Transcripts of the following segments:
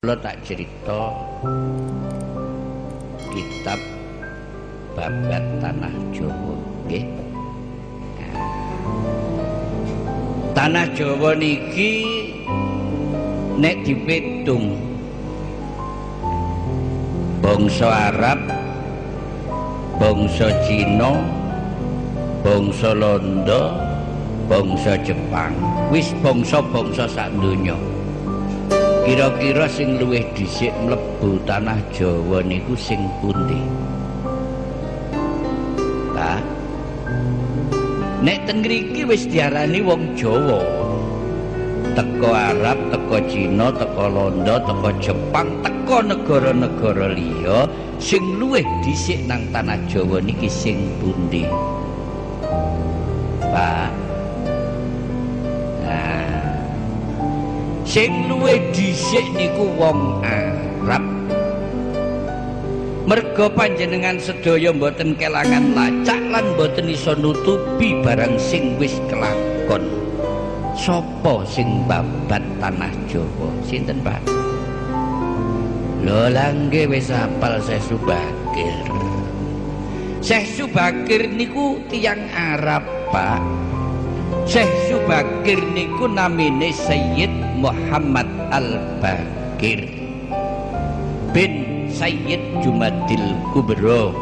Kula tak cerita kitab Babat Tanah Jawa nggih. Nah, Tanah Jawa niki nek dipitung bangsa Arab, bangsa Cina, bangsa Londo, bangsa Jepang, wis bangsa-bangsa sak donya. Kira-kira sing luwih dhisik mlebu tanah Jawa niku sing pundi? Lah, nek teng mriki wis diarani wong Jawa. Teko Arab, teko Cina, teko Londo, teko Jepang, teko negara-negara liya, sing luwih dhisik nang tanah Jawa niki sing pundi? Pak. Nah, sing luwih dhisik niku wong Arab. Merga panjenengan sedaya mboten kelangan lacak lan mboten iso nutupi barang sing wis kelakon. Sapa sing babat tanah Jawa? Sinten, Pak? Lho lah nggih wis apal Syekh Subakir. Syekh Subakir niku tiyang Arab, Pak. Syekh Subakir niku namine Sayyid Muhammad Al-Bakir bin Sayyid Jumadil Kubro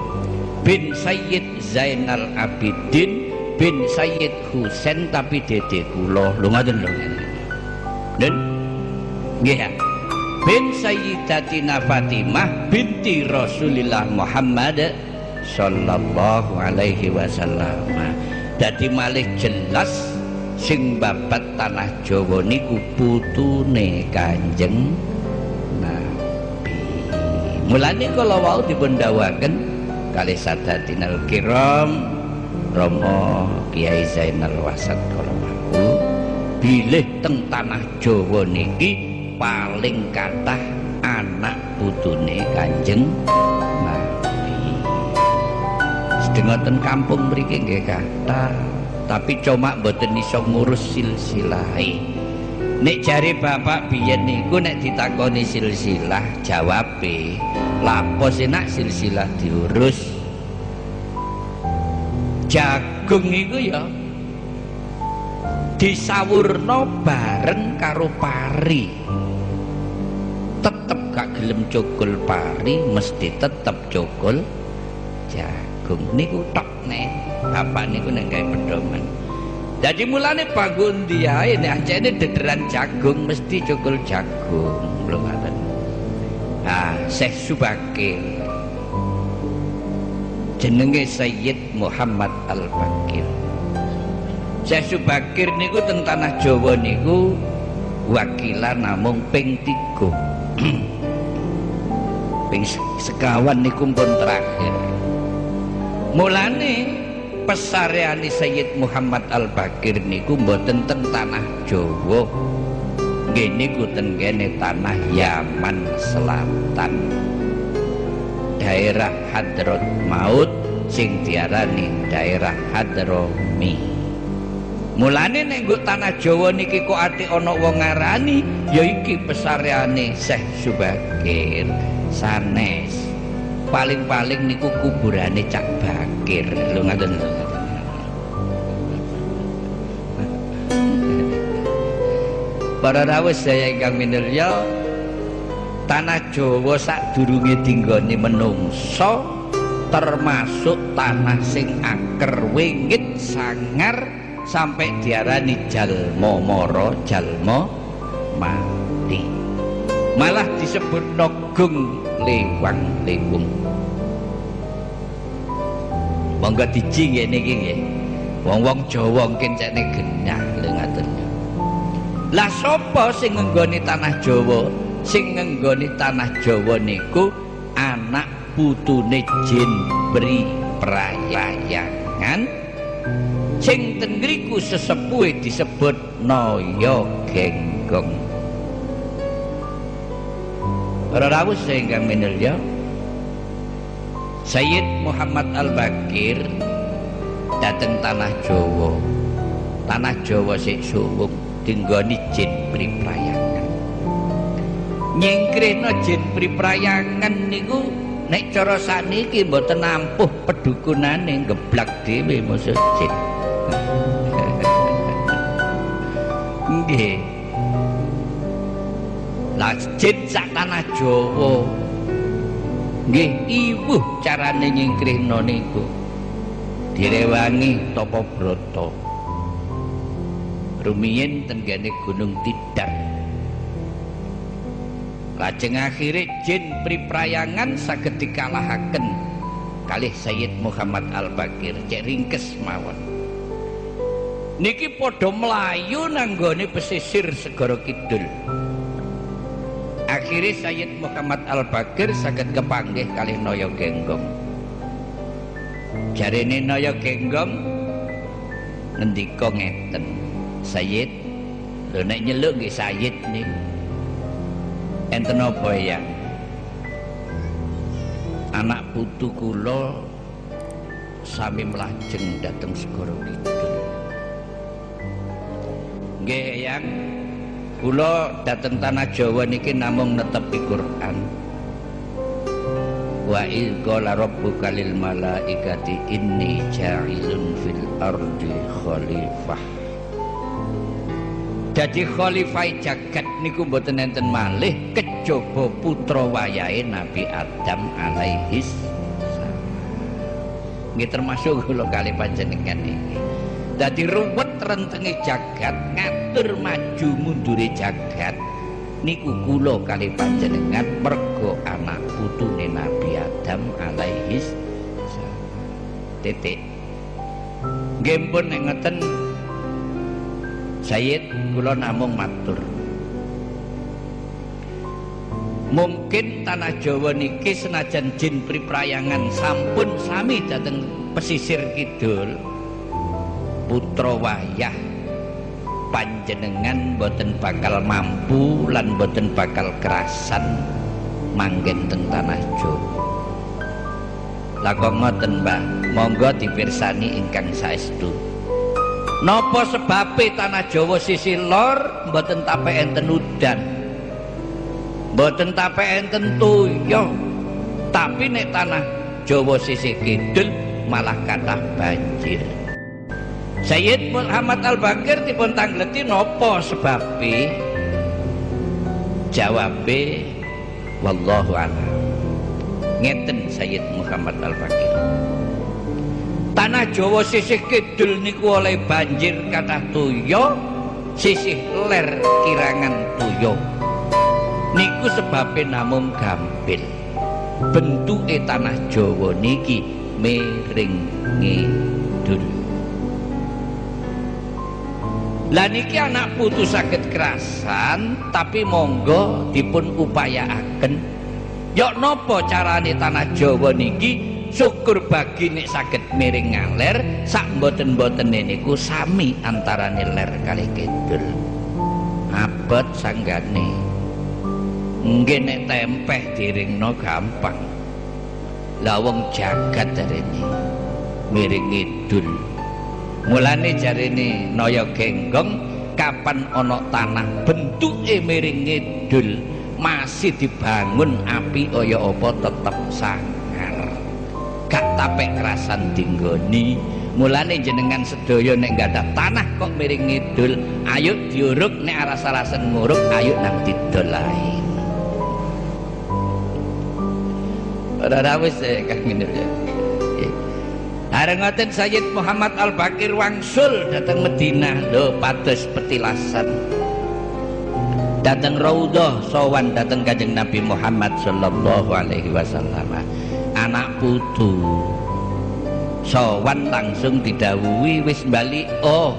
bin Sayyid Zainal Abidin bin Sayyid Husain, tapi dede kula. Lho ngoten lho. Den nggih ya. Bin Sayyidatina Fatimah binti Rasulillah Muhammad sallallahu alaihi wasallam. Dadi malih jelas sing babat tanah Jawa niku putune Kanjeng Nabi. Mulane kala wau dipun dawuhaken kalih sadatinal kiram Rama Kiai Zainal Wasat kala wau, bilih teng tanah Jawa niki paling kathah anak putune Kanjeng Nabi. Sedengoten kampung mriki nggih kathah, tapi cuma mboten iso ngurus silsilahe. Nek jare bapak biyen niku nek ditakoni silsilah jawabe, lapo sih nak silsilah diurus. Jagung iku ya disawurna bareng karo pari. Tetep gak gelem cukul pari, mesti tetep cukul jagung. Niku tok nek bapak niku nek gawe pedoman. Jadi mulane bangun diae nek ancene dederan jagung mesti cukul jagung, lho ngaten. Nah, Syekh Subakir jenenge Sayyid Muhammad Al-Bakir. Syekh Subakir niku teng tanah Jawa niku wakilan namung ping 3. Ping sekawan niku pun terakhir. Mulane pesareane Sayyid Muhammad Al-Bakir niku mboten teng tanah Jawa. Nggih niku teng kene tanah Yaman Selatan. Daerah Hadrat Maut sing diarani daerah Hadrami. Mulane nek nggo tanah Jawa niki kok ati ana wong ngarani ya iki pesareane Syekh Subakir sanes. Paling-paling niku kuburane Cak Bakir. Lho ngaten lho. Para rawuh sedaya ingkang minulya, tanah Jawa sadurunge dinggoni menungsa termasuk tanah sing aker wingit sangar sampai diarani jalma mara jalma mati. Malah disebut nogung lewang lewung. Monggo diji nggih niki nggih. Wong-wong Jawa mungkin cekne genah lho ngaten. Lah sapa sing ngenggoni tanah Jawa? Sing ngenggoni tanah Jawa niku anak putune Jin Bri Prayangan. Sing teng ngriku sesepuhe disebut Naya Genggong. Para rawuh ingkang minulya, Sayyid Muhammad Al-Bakir dateng tanah Jawa. Tanah Jawa sik suwung dinggoni Jin Bri Prayangan. Nyingkrihno jin priprayangan niku nek cara saniki mboten ampuh pedukunane, geblak dhewe musuh jin. Nggih. Lah jin sak tanah Jawa nggih iwuh carane nyingkrihno niku. Direwangi tapa brata. Rumiyin ten gene Gunung Tidar. Lajeng akhire jin priprayangan saged dikalahaken kalih Sayyid Muhammad Al-Baqir. Cek ringkes mawon. Niki padha mlayu nanggone pesisir Segara Kidul. Akhire Sayyid Muhammad Al-Baqir saged kepanggih kalih Naya Genggong. Jarene Naya Genggong ngendika ngeten, Sayyid, lho nek nyeluk nggih Sayyid niku. Enten apa ya? Anak putu kula sami mlajeng dhateng Segara Kidul. Nggih Eyang, kula dhateng tanah Jawa niki namung netepi Quran. Wa iz qala rabbuka lil malaikati inni ja'ilun fil ardi khalifah. Dadi khalifah jagat niku mboten enten malih kejaba putra wayahe Nabi Adam alaihis salam. Nggih termasuk kula kali panjenengan niki. Dadi ruwet rentenge jagat, ngatur maju mundure jagat niku kula kali panjenengan mergo anak putune Nabi Adam alaihis salam. Titik. Nggih pun nek ngoten Sayyid, kula namung matur. Mungkin tanah Jawa niki senajan jin priprayangan sampun sami dhateng pesisir kidul, putra wayah panjenengan boten bakal mampu lan boten bakal kerasan manggen teng tanah Jawa. Lah kok ngoten, Mbah? Monggo dipirsani ingkang saestu. Napa sebabe tanah Jawa sisi lor mboten tapek enten udan, mboten tapek enten toya, tapi nek tanah Jawa sisi kidul malah kathah banjir. Sayyid Muhammad Al-Baqir dipun tangleti napa sebabe? Jawabe wallahu a'lam. Ngeten Sayyid Muhammad Al-Baqir. Tanah Jawa sisih kidul niku oleh banjir kathah toya, sisih ler kirangan toya. Niku sebabe namung gampil. Bentuke tanah Jawa niki miring ngidul. Lah niki anak putu saged kerasan, tapi monggo dipun upayakaken. Yok napa carane tanah Jawa niki syukur bagi nek saged miring ngaler, sak mboten-mbotene niku sami antarane ler kalih kidul. Abot sanggane. Nggih nek tempeh diringno gampang. Lah wong jagat jarene miring ngidul. Mulane jarene Naya Genggong kapan ana tanah bentuke miring ngidul masih dibangun api kaya apa tetep sangar. Gak tapek kerasan dinggoni. Mulane jenengan sedaya nek gadah tanah kok miring ngidul, ayo diuruk, nek aras-arasen nguruk ayo nang didol ae. Ora rawis kang ngene ya. Areng ngoten Sayyid Muhammad Al-Baqir wangsul dateng Madinah, lho pados petilasan. Dateng Raudhah sowan dateng Kanjeng Nabi Muhammad sallallahu alaihi wasallam. Anak putu sowan langsung didhawuhi wis bali, oh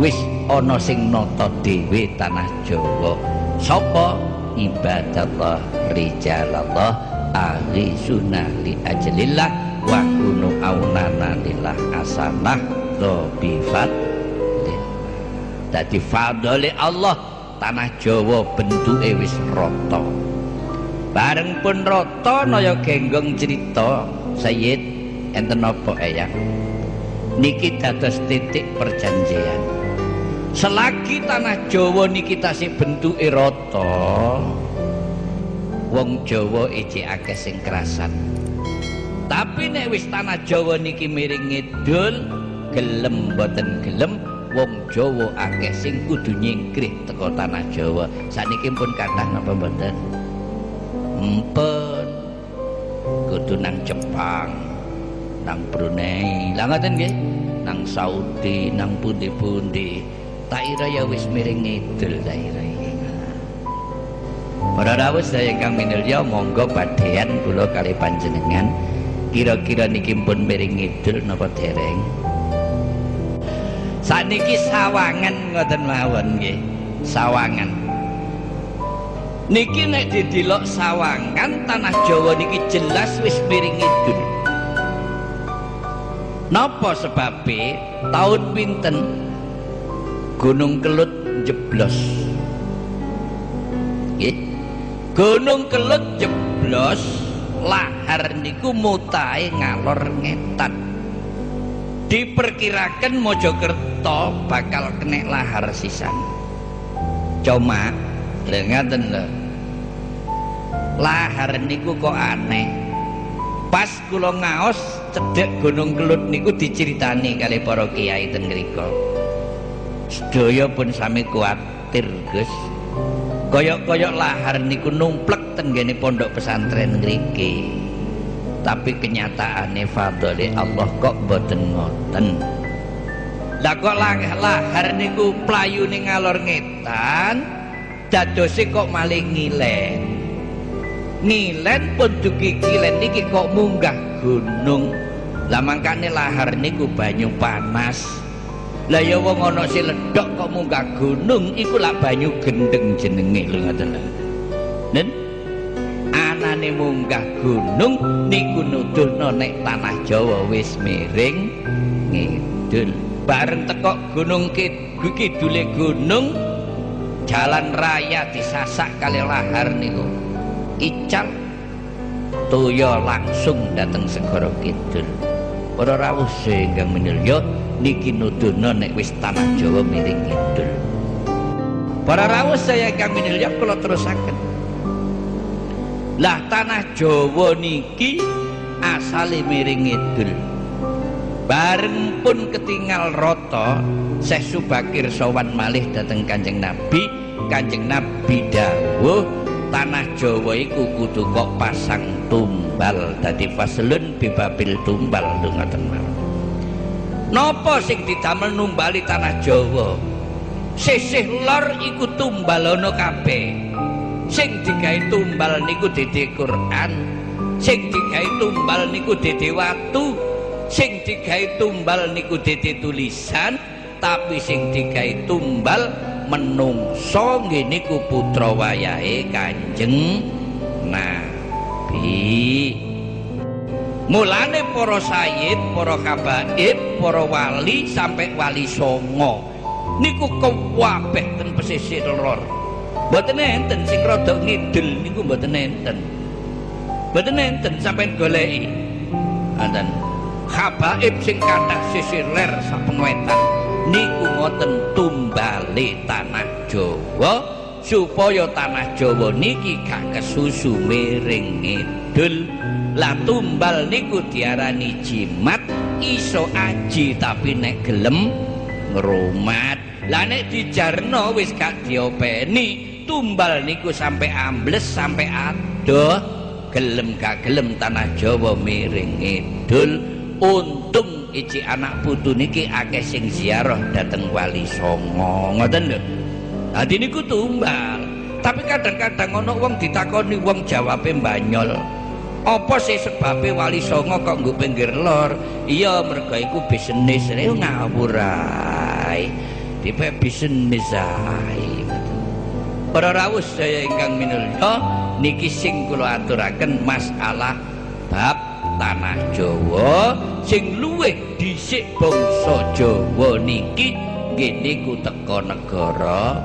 wis ana sing nata dhewe tanah Jawa. Sapa? Ibadallah rijalallah aghisuna li ajlillah wa kunu aunana lillah asanah dhabifat. Dadi fadhole Allah tanah Jawa bentuke wis rata. Bareng pun rata Naya Genggong cerita, Sayyid enten napa Eyang? Niki dados titik perjanjian. Selagi tanah Jawa niki tasih bentuke rata, Wong Jawa ijik akeh sing kerasan. Tapi nek wis tanah Jawa niki miring ngidul, gelem mboten gelem wong Jawa akeh sing kudu nyingkrih teko tanah Jawa. Sakniki pun kathah napa mboten? Empun. Kudu nang Jepang, nang Brunei. Lah ngoten nggih, nang Saudi, nang pundi-pundi. Tak ira ya wis miring ngidul tak ira iki. Para rawuh sedaya ingkang minulya, monggo badhean kula kali panjenengan. Kira-kira niki pun miring ngidul napa dereng? Sakniki sawangan ngoten mawon nggih. Sawangan. Niki nek didelok sawangan tanah Jawa niki jelas wis miring ngidul. Napa sebabe? Tahun pinten Gunung Kelut jeblos? Nggih. Gunung Kelut jeblos, lahar niku mutahe ngalor ngetan. Diperkirakan Mojokerto bakal kena lahar sisan. Cuma lha ngaten lho. Lahar niku kok aneh. Pas kula ngaos cedhek Gunung Kelut niku diceritani kali para kiai ten mriku. Sedaya pun sami kuwatir, Gus. Koyok-koyok lahar niku numplek ten nggene pondok pesantren ngriki. Tapi kenyataane fadhole Allah kok mboten ngoten. Lah kok lahar niku playune ngalor ngetan, dadose kok malih ngilen. Ngilen pun dugi kilen niki kok munggah gunung. Lah mangkane lahar niku banyu panas. Lah ya wong ana sing ledok kok munggah gunung iku lak banyu gendeng jenenge lho ngoten lho. Nen anane munggah gunung niku nuduhno nek tanah Jawa wis miring ngidul. Bareng tekok gunung kidule gunung, jalan raya disasak kali lahar niku. Ical toya langsung dateng segara kidul. Para rawuh ingkang minulya, niki nuduhno nek wis tanah Jawa miring ngidul. Para rawuh saya ingkang minulya, kula terusaken. Lah tanah Jawa niki asale miring ngidul. Bareng pun ketinggal rata, Syekh Subakir sowan malih dhateng Kanjeng Nabi. Kanjeng Nabi dawuh, tanah Jawa iku kudu kok pasang tumbal, dadi faslun bibabil tumbal lho ngoten mawon. Napa sing didamel numbali tanah Jawa? Sisih lor iku tumbalono kabeh. Sing digawe tumbal niku dede Quran, sing digawe tumbal niku dede watu, sing digawe tumbal niku dede tulisan, tapi sing digawe tumbal menungso nggih niku putra wayahe Kanjeng Nabi. Mulane para sayyid, para habaib, para wali sampai wali songo niku kewabeh ten pesisir lor. Mboten enten sing rada ngidul niku mboten enten. Mboten enten sampeyan goleki. Wonten habaib sing kathah sisih ler sapengetan niku ngoten tumbale tanah Jawa supaya tanah Jawa niki gak kesusu miring ngidul. Lah tumbal niku diarani jimat, iso aji tapi nek gelem ngrumat. Lah nek dijarno wis gak diopeni, tumbal niku sampai ambles sampai adoh, gelem gak gelem tanah Jawa miring ngidul. Untung iji anak putu niki akeh sing ziarah dateng Wali Songo ngoten lho. Dadi niku tumbal. Tapi kadang-kadang ana wong ditakoni wong jawabe banyol. Apa sih sebabe Wali Songo kok nggo pinggir lor? Iya mergo iku bisnis. Ngawur ae. Tipe bisnis ae. Para rawuh sedaya ingkang minulya, niki sing kula aturaken masalah bab tanah Jawa sing luwih dhisik bangsa Jawa niki nggih niku teka negara